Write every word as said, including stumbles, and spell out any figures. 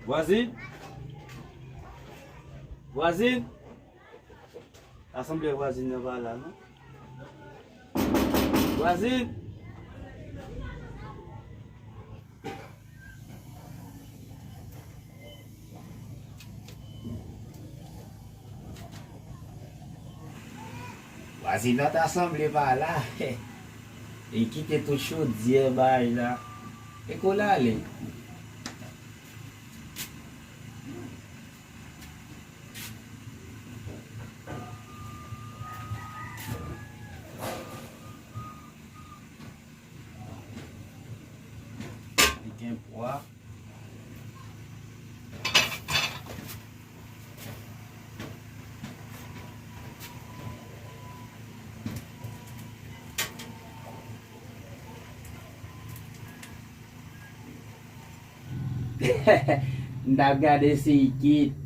Vwazin? Vwazin? Asanble vwazin nan pa la, non? Vwazin! Vwazin nan ta sanble pa la. Li kite tout chodyè bay la. E kote l ale? Li gen pwa. M t ap gade si kit.